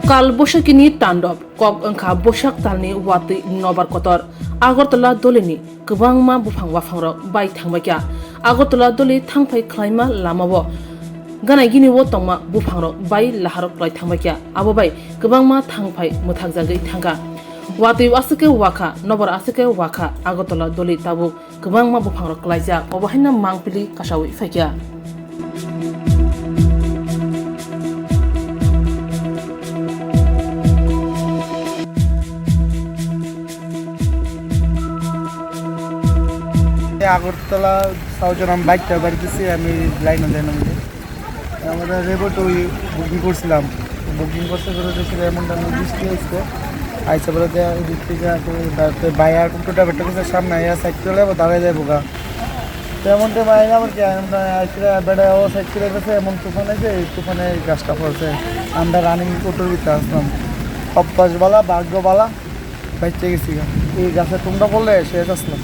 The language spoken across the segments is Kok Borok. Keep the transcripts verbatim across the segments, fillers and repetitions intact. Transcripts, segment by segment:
Kal Boisakini tandop, kok wngkha Boisak talni watwi nobar kotor. Agartala dolini kwbangma buphang waphangrok bai thangbaikha. Agartala doli thangphai khlaima lamao ganai gini o tongma buphangrok bai laharok klai thangbaikha. Abo bai kwbangma thangphai mwthakjagwi thangkha. Watwi aswk khe wakha, nobar aswk khe wakha, Agartala doli tabuk kwbangma buphangrok klaijak, obo haino mangpili kasaui phaikha. এই Agartala south zone আমি বাইকটা বাড়িতেছি, আমি লাইনে যাই না। আমরা রেবট ওই বুকিং করছিলাম, বুকিং করতে করে দেখি এমন তেমন বৃষ্টি হয়েছে। আইসা বলে যে ওই দিক থেকে তো তারপরে বাইরে টোটো ড্রাইভারটা গেছে সামনে, আইয়া সাইড করে যাবো, দাঁড়ায় যাবো গা। তেমন তো বাইরে আবার কি, আমরা আইসা বেড়া ও সাইড করে গেছে, এমন তুফান আছে, এই তুফানে এই গাছটা পড়ছে। আমরা রানিং টোটোর ভিতরে আসলাম, অভ্যাস বালা, ভাগ্য বালা। বাইচে গেছি গা। এই গাছে টুংটা পড়লে শেষ আসলাম।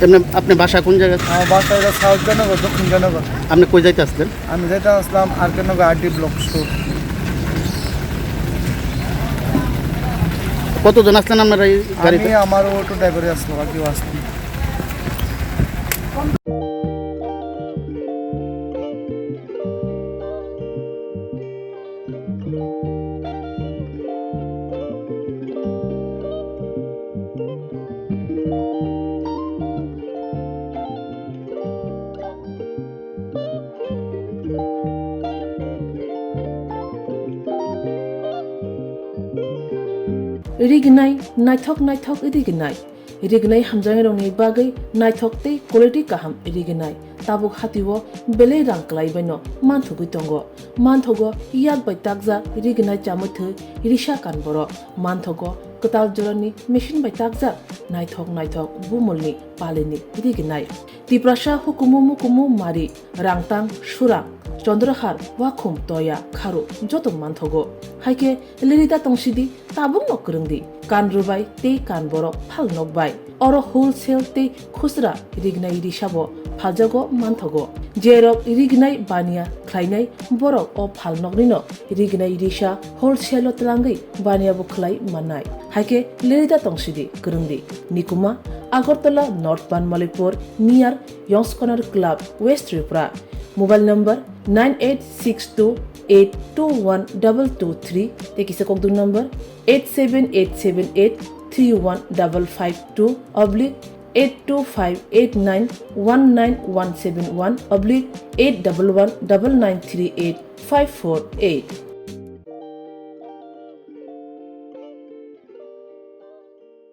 এমনি আপনি বাসা কোন জায়গায়? আমার বাসা এটা সাউথ জয়নগর, দক্ষিণ জয়নগর। আপনি কই যাইতে আসলেন? আমি যাইতে আসলাম আর কে নগর আরডি ব্লক স্টোর। কতজন আসলেন আপনারা এই আমি গাড়িতে? আমার অটো ড্রাইভারে আসলাম, আর কেউ আসলাম না। Rignai, naithok naithok rignai. Rignai hamjaknairokni bagwi naithok tei quality kaham rignai. Tabuk hatio belai rang kwlaibaino manthogwi tongo. Manthogo yak bai takjak rignai chamwi thwi risa kan borok. Manthogo kwtal jorani machine bai takjak naithok naithok bumulni palini rignai. Tiprasa hukumu mukumu mari, rangtang, surang, chondrohar, wakhum, toya, kharu joto manthogo. Haikhe lirida tongsidi, tabukno kwrwngdi, kan rwbai tei kan borok phal nokbai. Oro wholesale tei khusra rignai risabo phaljago manthogo. Jerok rignai baniya khlainai borok o phalnoknino rignai risa wholesale-o twlangwi baniyabo khlai mannai. Haikhe lirida tongsidi, kwrwngdi. Nikuma, Agartala North Banmalipur, near Yongs Corner Club, West Tripura. Mobile number nine eight six two eight two one double two three, tei kisa kokduk number eight seven eight seven eight three one double five two oblique eight two five eight nine one nine one seven one oblique eight double one double nine three eight five four eight.